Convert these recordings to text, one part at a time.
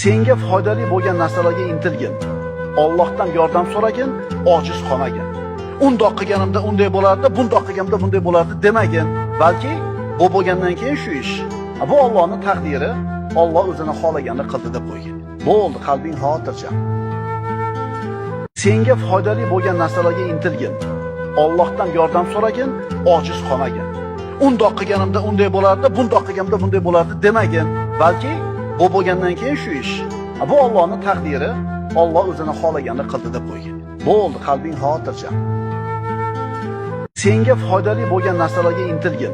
Senga foydali bo'lgan narsalarga intilgin. Allohdan yordam so'ragin, ojiz qolmagin. Undoq qilganimda unday bo'lardi, bundoq qilganimda bunday bo'lardi demagin, balki bu bo'lgandan keyin shu ish. Bu Allohning taqdiri, Alloh o'zini xohlaganini qildi deb qo'ygin. Bo'ldi, qalbing xotirjam. Senga foydali bo'lgan narsalarga intilgin. Allohdan yordam so'ragin, ojiz qolmagin. Undoq qilganimda unday bo'lardi, bundoq qilganimda bunday bo'lardi demagin, balki bu bo'lgandan keyin shu ish. Bu Allohning taqdiri, Alloh o'zini xohlaganini qildi deb qo'ygin. Bo'ldi, qalbing xotirjam. Senga foydali bo'lgan narsalarga intilgin.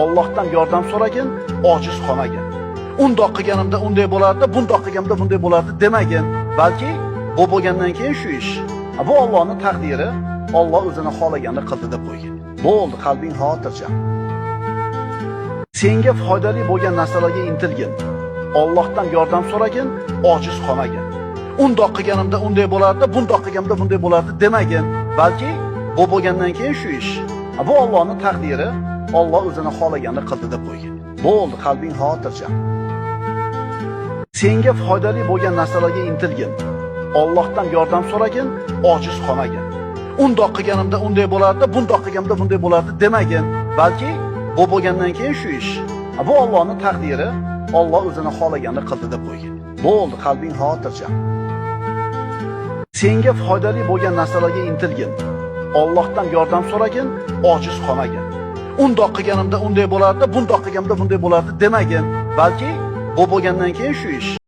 Allohdan yordam so'ragin, ojiz qolmagin. Undoq qilganimda unday bo'lardi, bundoq qilganimda bunday bo'lardi demagin, balki bu bo'lgandan keyin shu ish. Bu Allohning taqdiri, Alloh o'zini xohlaganini qildi deb qo'ygin. Bo'ldi, qalbing xotirjam. Senga foydali bo'lgan narsalarga intilgin. Allohdan yordam so'ragin, ojiz qolmagin. Undoq qilganimda unday bo'lardi, bundoq qilganimda bunday bo'lardi demagin, balki bu bo'lgandan keyin shu ish. Bu Allohning taqdiri, Alloh o'zini xohlaganini qildi deb qo'ygin. Bo'ldi, qalbing xotirjam. Senga foydali bo'lgan narsalarga intilgin. Allohdan yordam so'ragin, ojiz qolmagin. Undoq qilganimda unday bo'lardi, bundoq qilganimda bunday bo'lardi demagin, balki bu bo'lgandan keyin shu ish. Bu Allohning taqdiri, Alloh o'zini xohlaganini qildi deb qo'ygin. Bo'ldi, qalbing xotirjam. Senga foydali bo'lgan narsalarga intilgin. Allohdan yordam so'ragin, ojiz qolmagin. Undoq qilganimda unday bo'lardi, bundoq qilganimda bunday bo'lardi demagin, balki bu bo'lgandan keyin shu ish.